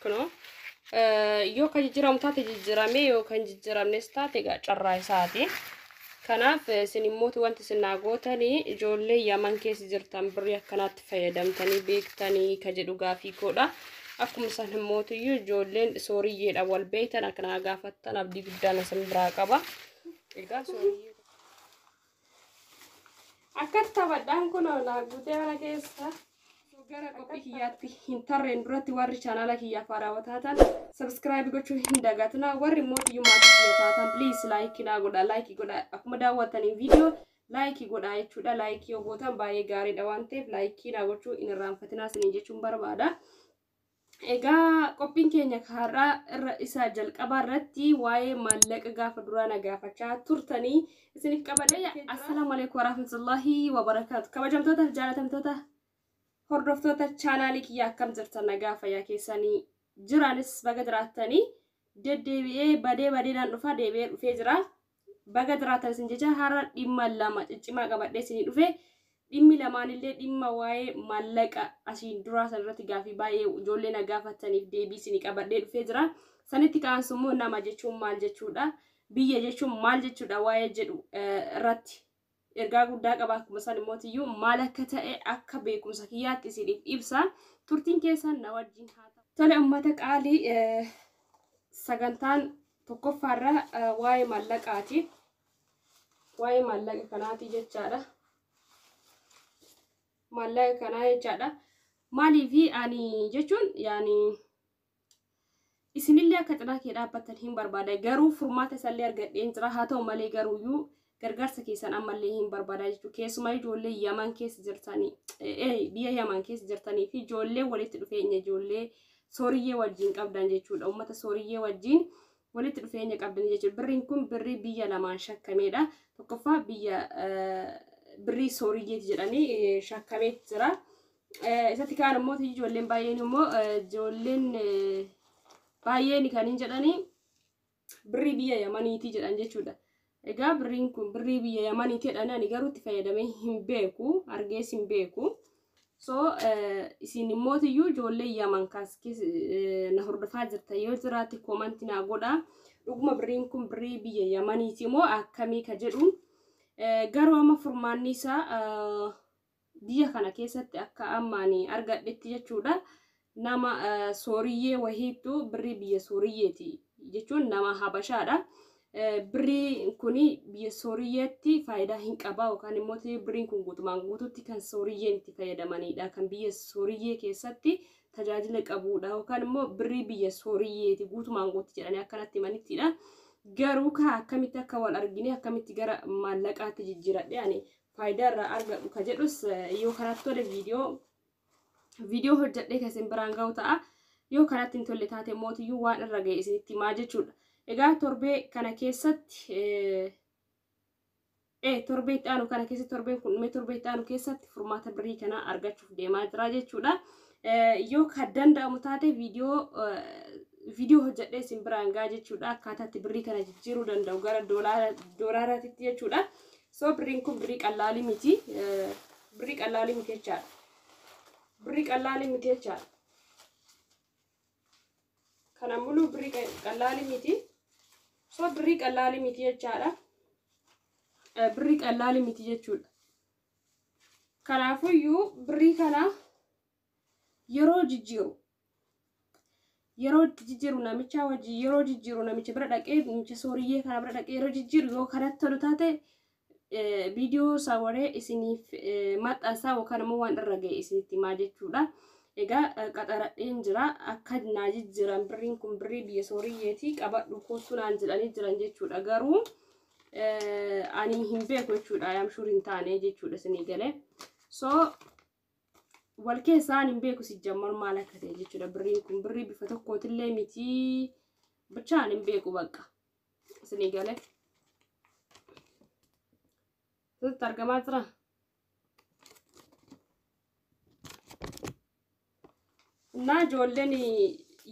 Kunoo yoo kan jijjiiramu taate jijjiiramee, yoo kan jijjiiramnes taate egaa carraa isaati. Kanaaf isin immoo wanti isin naa gootanii, ijoollee Yaman keessa jirtan, birrii akkanaatti fayyadamtanii beektanii ka jedhu gaafii koodha. Akkuma isaan immootiyyuu ijoolleen sooriyyeedha wal beektan akkanaa gaafattan abdii guddaan isin biraa qaba. Egaa sooriyyee. Akkatti taphadhaan kun naa guutee mana keessa. Gara qophii kiyyaatti hin tarreen duratti, warri chaanaala kiyyaaf haarawaa taatan subscribe gochuu hin dagatina. Warri immoo maatii kiyya taatan, please like naa godha, like godha. Akkuma daawwattaniin viidiyoo like godha jechuudha. Like yoo gootan baay'ee gaariidha waan ta'eef like naa gochuu hin irraanfatinaa isiniin jechuun barbaada. Egaa qophiin keenya har'aa irra isa jalqabaa irratti waa'ee maallaqa gaafa duraa na gaafachaa turtanii isiniif qabadee. Assalaamu alaikum warahmatullahi wabarakaatu. Kabajamtoota, jaalatamtoota hordoftoota chaanaalii kiyyaa, akkam jirtan? Nagaa fayyaa keessanii jiraanis baga jiraattanii. Deddeebi'ee badee badeedhaan dhufa, deebi'ee dhufee jira. Baga jiraattan isin jecha, har'a dhimma lama ciccimaa qabadhee isinii dhufe. Dhimmi lamaanillee dhimma waa'ee maallaqa asiin duraa sanarratti gaafii baay'ee ijoollee na gaafataniif deebii isinii qabadhee dhufee jira. Sanitti ka'ansu immoo nama jechuun maal jechuudha? Biyya jechuun maal jechuudha? Waa'ee jedhu irratti ergaa guddaa qaba. Akkuma isaan immootiyyuu maal akka ta'e akka beekumsa kiyyaatti isiniif ibsa. Turtiin keessan na wajjin haa ta'u. Tole, uummata qaalii, sagantaan tokkoffaarra waa'ee maallaqaati. Waa'ee maallaqa kanaati jechaadha. Maallaqa kanaa jechaadha. Maaliifi ani jechuun yaani isinillee akka cinaa kee dhaabbattan hin barbaada, garuu furmaata isallee argadheen jira. Haa ta'u malee garuuyyuu gargaarsa keessan ammallee hin barbaada jechuudha. Keessumaa ijoollee Yaman keessa jirtanii, biyya Yaman keessa jirtanii fi ijoollee walitti dhufeenya ijoollee sooriyyee wajjin qabdan jechuudha. Uummata sooriyyee wajjin walitti dhufeenya qabdan jechuudha. Birriin kun birrii biyya lamaan shakkameedha. Tokkoffaa biyya birrii sooriyyeeti jedhanii shakkamee jira. Isatti kaan immoo ijoolleen baay'een immoo, ijoolleen baay'een kan hin jedhanii birrii biyya Yamaniiti jedhan jechuudha. Egaa birriin kun birrii biyya Yamaniiti jedhanii, ani garuu itti fayyadamee hin beeku, argees hin beeku. So isin immootiyyuu ijoollee Yaman kaas na hordofaa jirta yoo jiraate comment naa godhaa. Dhuguma birriin kun birrii biyya Yamaniiti moo akkamii ka jedhu. Garuu amma furmaanni isaa biyya kana keessatti akka ammaan argadhetti jechuudha. Nama sooriyyee wahiitu birrii biyya sooriyyeeti jechuun nama Habashaadha. Birrii kuni biyya sooriyyeetti faayidaa hin qaba yookaan immoo birriin kun guutumaan guututti kan sooriyyeen itti fayyadamanidha. Kan biyya sooriyyee keessatti tajaajila qabudha yookaan immoo birrii biyya sooriyyeeti guutumaan guututti jedhanii akkanatti himanittidha. Garuu ka akkamitti akka wal argine, akkamitti gara maallaqaatti jijjiiradhe, ani faayidaa irraa argadhu ka jedhus yoo kanatti tole viidiyoo hojjedhee kan isin biraan ga'u ta'a. Yoo kanatti hin tolle taate mootiyyuu waan irra ga'e isinitti himaa jechuudha. Egaa torbee kana keessatti, torbee itti aanu kana keessatti, torbeen kun dhumee torbee itti aanu keessatti furmaata birrii kanaa argachuuf deemaa jira jechuudha. Yoo kan danda'amu taate viidiyoo hojjedhee isin biraan ga'a jechuudha. Akkaataa itti birrii kana jijjiiruu danda'u gara doolaaraatitti jechuudha. So birriin kun birrii qallaalii miti. Birrii qallaalii miti jechaadha. Birrii qallaalii miti jechaadha. Kana muluu birrii qallaalii miti. So birrii qallaalii miti jechaadha. Birrii qallaalii miti jechuudha. Kanaafuyyuu birrii kana yeroo jijjiiru namicha wajjin yeroo jijjiiru, namicha bira dhaqee, namicha sooriyyee kana bira dhaqee yeroo jijjiiru, yoo kanatti tolu taate viidiyoo sawaree isiniif maxxansaa yookaan immoo waan irra ga'e isinitti himaa jechuudha. Egaa qaxaradheen jira akka naa jijjiiran. Birriin kun birrii biyya sooriyyeeti, qabadhu koottuu naan jedhanii jiran jechuudha. Garuu ani hin beeku jechuudha. I'm sure hin taane jechuudha isinii galee. So wal keessaa ani hin beeku sijjammar maal akka ta'e jechuudha. Birriin kun birrii bifa tokkootillee miti, bichaa ani hin beeku bakka isinii galee. Sitti argamaa jira. Innaa ijoolleen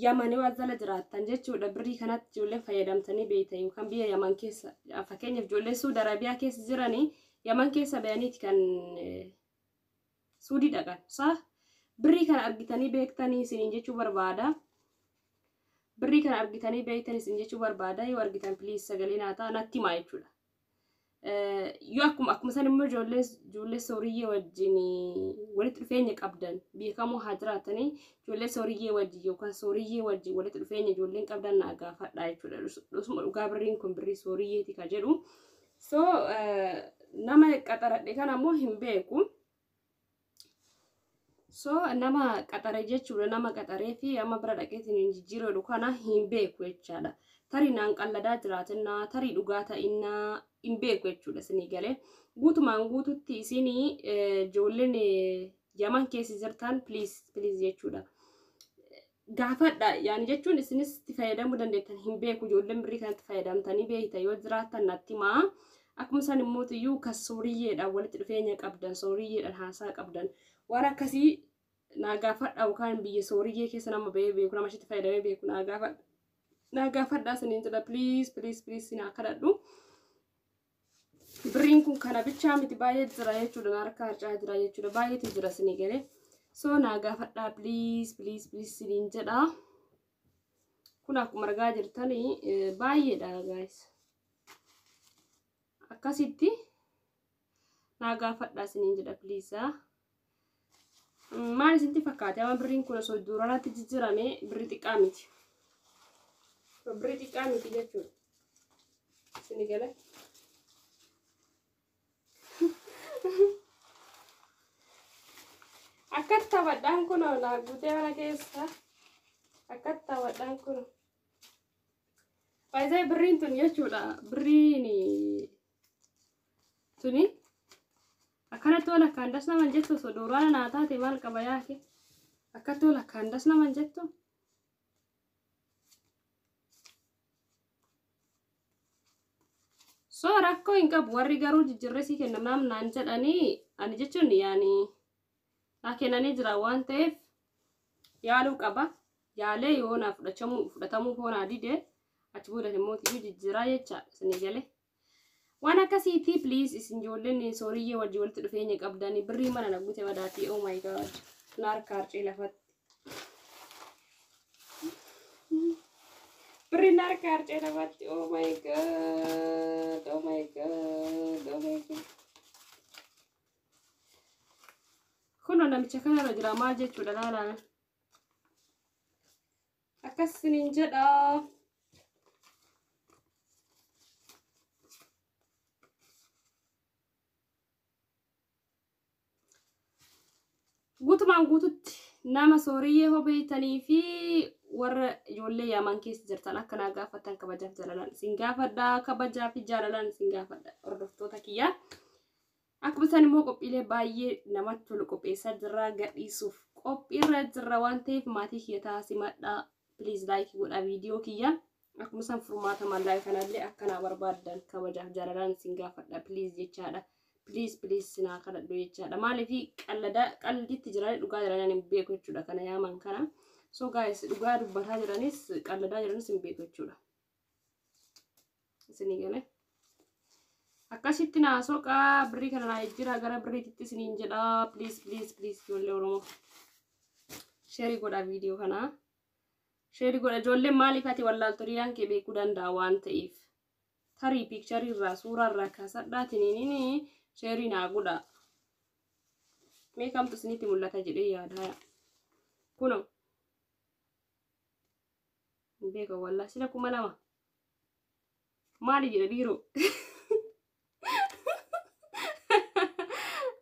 Yamanii waan jala jiraattan jechuudha. Birrii kanatti ijoolleen fayyadamtanii beektan yookaan biyya Yaman keessa, fakkeenyaaf ijoolleen Suudi Arabiyaa keessa jiranii Yaman keessa bayaniiti kan Suudii dhaqan. Saa birrii kana argitanii beektanii isiniin jechuu barbaada. Birrii kana argitanii beektan isin jechuu barbaada. Yoo argitan please sagalee naa ta'a, natti himaa jechuudha. Yoo akkuma san immoo ijoollee sooriyyee wajjin walitti dhufeenya qabdan beekamoo haa jiraatanii, ijoollee sooriyyee wajjin yookaan sooriyyee wajjin walitti dhufeenya ijoolleen qabdan naa gaafadha jechuudha. Dhusuma dhugaa birriin kun birrii sooriyyeeti ka jedhu. So nama qaxaradhe kana immoo hin beeku. So nama qaxare jechuudha, nama qaxaree fi amma bira dhaqeetiin hin jijjiiru kana hin beeku jechaadha. Tarii naan qalladaa jiraatinaa, tarii dhugaa ta'innaa hin beeku jechuudha isinii galee. Guutumaan guututti isinii ijoolleen Yaman keessa jirtan, please please jechuudha. Gaafadha yaani jechuun isinis itti fayyadamuu dandeettan hin beeku, ijoolleen birrii kanatti fayyadamtanii beektan yoo jiraattan natti himaa. Akkuma isaan immoo iyyuu kan sooriyyeedhaan walitti dhufeenya qabdan, sooriyyeedhaan haasaa qabdan, waan akkasii naa gaafadha, yookaan biyya sooriyyee keessa nama bahee beeku, nama achitti fayyadamee beeku naa gaafadha. Naa gaafadhaa isiniin jedha, please please please naa kadhadhu. Birriin kun kana bichaa miti, baay'ee jira jechuudha. Na harka harcaa jira jechuudha. Baay'eetu jira isinii galee. So naa gaafadhaa, please please please isiniin jedha. Kun akkuma argaa jirtanii baay'eedha, guys. Akkasitti naa gaafadhaa isiniin jedha, please. Maal isinitti fakkaate? Amma birriin kun osoo duranatti jijjiirame birrii xiqqaa miti. Birrii xiqqaa miti jechuudha. Isinii galee. Akkatti taphadhaan kun naa guutee mana keessa. Akkatti taphadhaan kun. Baay'ee birriin tun jechuudha. Birriin tuni akkanatti wal akkaan das naman jettu, osoo dooraana naa taate maal qaba yaake. Akkatti wal akkaan das naman jettu. So rakkoo hin qabu, warri garuu jijjiirree sii kennamnaam naan jedhanii ani jechuun yaani naa kennanii jira waan ta'eef yaaluu qaba. Yaalee yoo naa fudhatamuu hoo naa dide, achi booda immoo iyyuu jijjiiraa jecha isinii galee. Waan akkasiitii, please isin ijoolleen sooriyyee wajjin walitti dhufeenya qabdanii, birrii mana na guute badaatii, oh my God, na harka harcee lafatti. Birrii na harka harcee lafatti, oh my God, oh my God, oh my God. Kunoo namicha kanarra jira maal jechuudha laalaa. Akkas isiniin jedha. Guutumaan guututti nama sooriyyee hobeeytanii fi warra ijoollee Yaman keessa jirtan akka naa gaafattan kabajaaf jaalalaan isin gaafadha. Kabajaa fi jaalalaan isin gaafadha, hordoftoota kiyya. Akkuma isaan immoo qophiilee baay'ee namatti tolu qopheessaa jirra, gadhiisuuf qophiirra jirra waan ta'eef maatii kiyya taasimadha. Please like godha viidiyoo kiyya. Akkuma isaan furmaata maallaqa kanallee akka naa barbaaddan kabajaaf jaalalaan isin gaafadha, please jechaadha. Please please sinaa kadhadhu jechaadha. Maaliif qallada qalditti jiran dhugaa jiran hin beeku jechuudha kana yaaman kana. So guys, dhugaa dubbataa jiranis qalladaa jiranis hin beeku jechuudha. Isinii galee. Akkasitti naa soqaa, birrii kana naa jijjiiraa gara birriititti isiniin jedha. Please please please, ijoollee Oromoo. Share godhaa viidiyoo kanaa. Share godha ijoolleen, maaliif ati wallaaltoriyaan kee beekuu danda'a waan ta'eef. Tarii picture irraa, suuraa irraa kaasadhaa tiniiniin share naa godha. Mee kamtu isinitti mul'ata jedhee yaada. Kunoo. Hin beekan wallaa sila 2000. Maali jedha dhiiroo?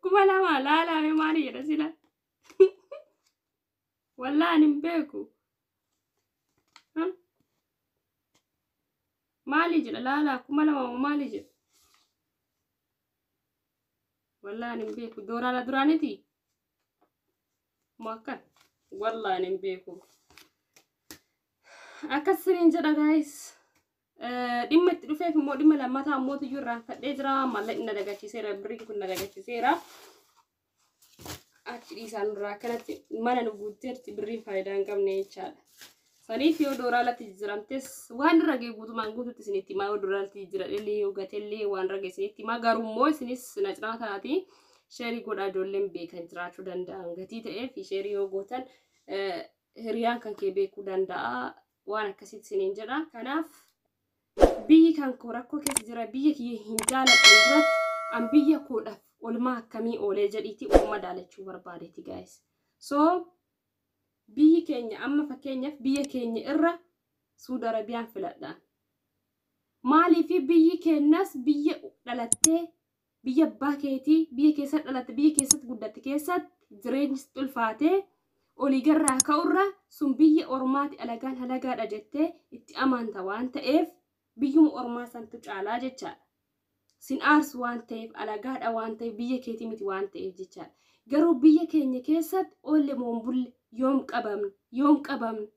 2000 laalaame maali jedha sila? Wallaa ani hin beeku. Maali jedha laalaa, 2000 moo maali jedha? Wallaa ani hin beeku. Dooraala duraaniti? Moo akkan? Wallaa ani hin beeku. Akkas isiniin jedha, guys. Dhimma itti dhufeef immoo dhimma lammataa immoo iyyuu irraanfadhee jira. Maallaqni na dagachiiseera. Birriin kun na dagachiiseera. Achi dhiisaan irraa akkanatti mana nu guutteerti birriin faayidaa hin qabne jechaadha. Saniif yoo dooraalatti jijjiiramtes waan irra ga'e guutumaan guututti isinitti himaa, yoo dooraalatti jijjiiradhellee yoo gatellee waan irra ga'e isinitti himaa, garuu immoo isinis na cinaa taati share godhaa, ijoolleen beekan jiraachuu danda'an gatii ta'eef share yoo gootan hiriyaan kan kee beekuu danda'a. Waan akkasitti isiniin jedha. Kanaaf biyyi kan koo rakkoo keessa jira, biyya kiyya hin jaaladhu duratti an biyya koodhaaf olmaa akkamii oolee jedhiiti of madaalachuu barbaadeeti guys. So biyyi keenya amma fakkeenyaaf biyya keenya irra Suudi Arabiyaan filadhaan. Maaliif biyyi keenyas biyya dhalattee, biyya abbaa keetii, biyya keessatti dhalatte, biyya keessatti guddatte keessatti jireenyi sitti ulfaatee olii garraa ka'urra sun biyya ormaati, alagaan alagaadha jettee itti amanta waan ta'eef biyyuma ormaa santu caalaa jechaadha. Sin aarsu waan ta'eef, alagaadha waan ta'eef, biyya keetii miti waan ta'eef jechaadha. Garuu biyya keenya keessatti oolle moonbulle yoom qabamne, yoom qabamne,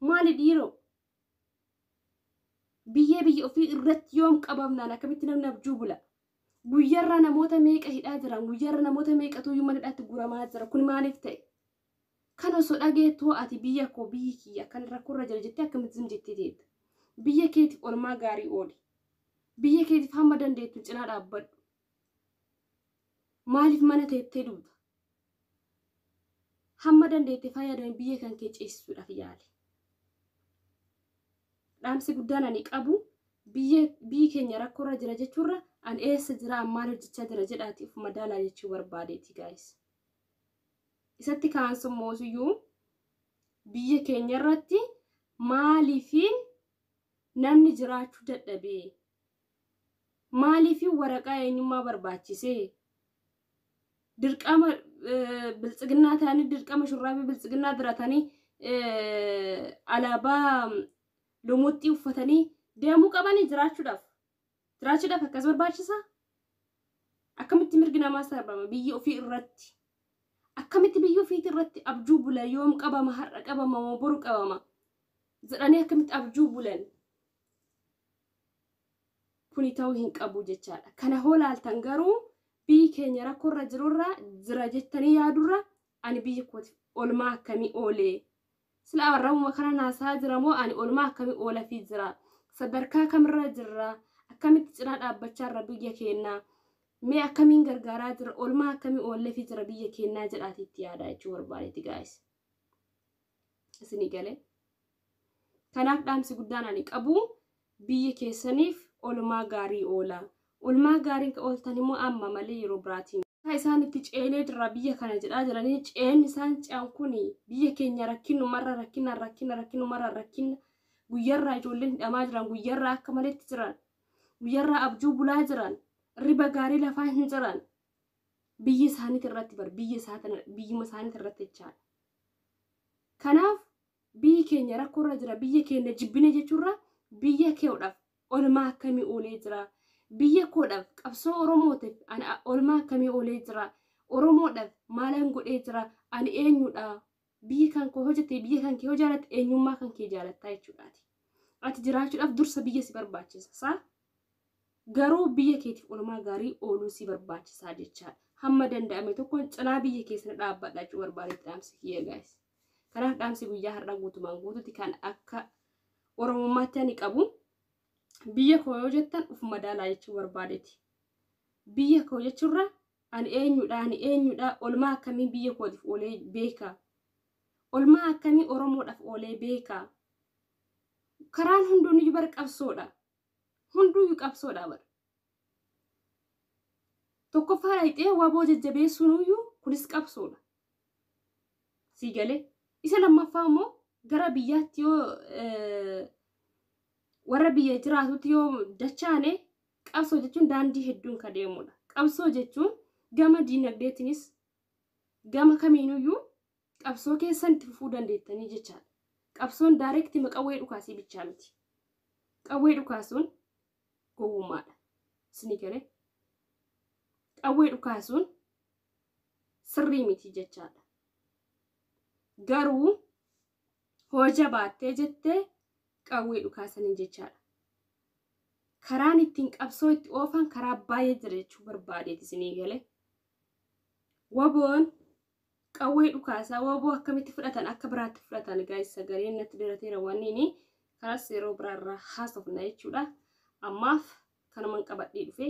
maali dhiiroo? Biyyee biyya ofii irratti yoom qabamnaan akkamitti namni abjuu bula? Guyyarraa namoota meeqa hidhaa jiran, guyyarra namoota meeqatu iyyuu mana hidhaatti guramaa jira. Kun maaliif ta'e? Kan osoo dhageettoo ati biyya koo, biyyi kiyya kan rakkoorra jira jettee akkamitti zim jettee teetta? Biyya keetiif olmaa gaarii ooli. Biyya keetiif hamma dandeettu cinaa dhaabbadhu. Maaliif mana teettee dubda? Hamma dandeette fayyadame biyya kan kee ceesisuudhaaf yaali. Dhaamsi guddaan ani qabu biyyi keenya rakkoorra jira jechuurra an eessa jira, an maal hojjechaa jira jedhaati of madaalaa jechuu barbaadeeti guys. Isatti kaansu mootiyyuu biyya keenya irratti maaliifiin namni jiraachuu dadhabee? Maaliifiin waraqaa eenyummaa barbaachisee? Dirqama biltsiginnaa ta'anii, dirqama shurraabii biltsiginnaa diratanii, alaabaa lumuxxii uffatanii deemuu qabanii jiraachuudhaaf. Jiraachuudhaaf akkas barbaachisaa? Akkamitti mirgi namaa sarbama biyya ofii irratti? Akkamitti biyya ofiitii irratti abjuu bula, yoom qabama, har'a qabama moo boru qabama jedhanii akkamitti abjuu bulan? Kuni ta'uu hin qabu jechaadha. Kana hoo laaltan garuu biyyi keenya rakkoorra jirurra jira jettanii yaadurra ani biyya kootiif olmaa akkamii oolee? Sila warraabuma kana naasaa jira moo ani olmaa akkamii oolafii jira? Sadarkaa kamirra jirra? Akkamitti cinaa dhaabbachaa irra biyya keenyaa? Mee akkamiin gargaaraa jira? Olmaa akkamii oolleefii jira biyya keenyaa jedhaati itti yaadaa jechuu barbaadeeti guys. Isinii galee. Kanaaf dhaamsi guddaan ani qabu biyya keessaniif olmaa gaarii oola. Olmaa gaariin ka ooltan immoo amma malee yeroo biraatiin. Isaan itti ceenee jirra biyya kana jedhaa jiranii, ceen isaan ce'an kun biyya keenya rakkinumarra rakkina rakkina rakkinumarra rakkina, guyyarraa ijoolleen hidhamaa jiran, guyyarraa akka maletti jiran, guyyarraa abjuu bulaa jiran, riba gaarii lafaa hin jiran biyya isaaniit irratti bar biyya biyyuma isaaniit irratti jechaadha. Kanaaf biyyi keenya rakkoorra jira, biyya keenya jibbine jechuurra biyya keewudhaaf olmaa akkamii oolee jira? Biyya koodhaaf, qabsoo Oromootiif ani olmaa akkamii oolee jira? Oromoodhaaf maalan godhee jira? Ani eenyudha? Biyya kan koo hojjete, biyya kan kee jaalatte, eenyummaa kan kee jaalattaa jechuudhaati. Ati jiraachuudhaaf dursa biyya si barbaachisa. Saa garuu biyya keetiif olmaa gaarii ooluu si barbaachisaa jechaadha. Hamma danda'ame tokkoon cinaa biyya keessan dhaabbadha jechuu barbaadetti dhaamsi kiyya guys. Kanaaf dhaamsi guyyaa har'aa guutumaan guututti kan akka Oromummaatti ani qabu biyya koo yoo jettan uf madaalaa jechuu barbaadeeti. Biyya koo jechuurra ani eenyudha, ani eenyudha, olmaa akkamii biyya kootiif oolee beeka? Olmaa akkamii Oromoodhaaf oolee beeka? Karaan hunduun bar qabsoodha. Hunduuyyuu qabsoodha bar. Tokkoffaa dhaqxee waboo jajjabeessuun kunis qabsoodha. Sii galee. Isa lammaffaa immoo gara biyyaatti yoo warra biyya jiraatutti yoo dachaane qabsoo jechuun daandii hedduun ka deemudha. Qabsoo jechuun gama diinagdeetiinis gama kamiinuyyuu qabsoo keessan itti fufuu dandeettanii jechaadha. Qabsoon direct qawwee dhukaasii bichaa miti. Qawwee dhukaasuun gowwummaadha. Isinii galee. Qawwee dhukaasuun sirrii miti jechaadha. Garuu hoo jabaattee jettee qawwee dhukaasanii jechaadha. Karaan ittiin qabsoo itti oofan karaa baay'ee jira jechuu barbaadeeti isinii galee. Waboon qawwee dhukaasaa, waboo akkamitti fudhatan, akka biraatti fudhatan guys, sagaleen natti dirateera wanniini kanas yeroo biraarraa haasofna jechuudha. Ammaaf kanuman qabadhee dhufe.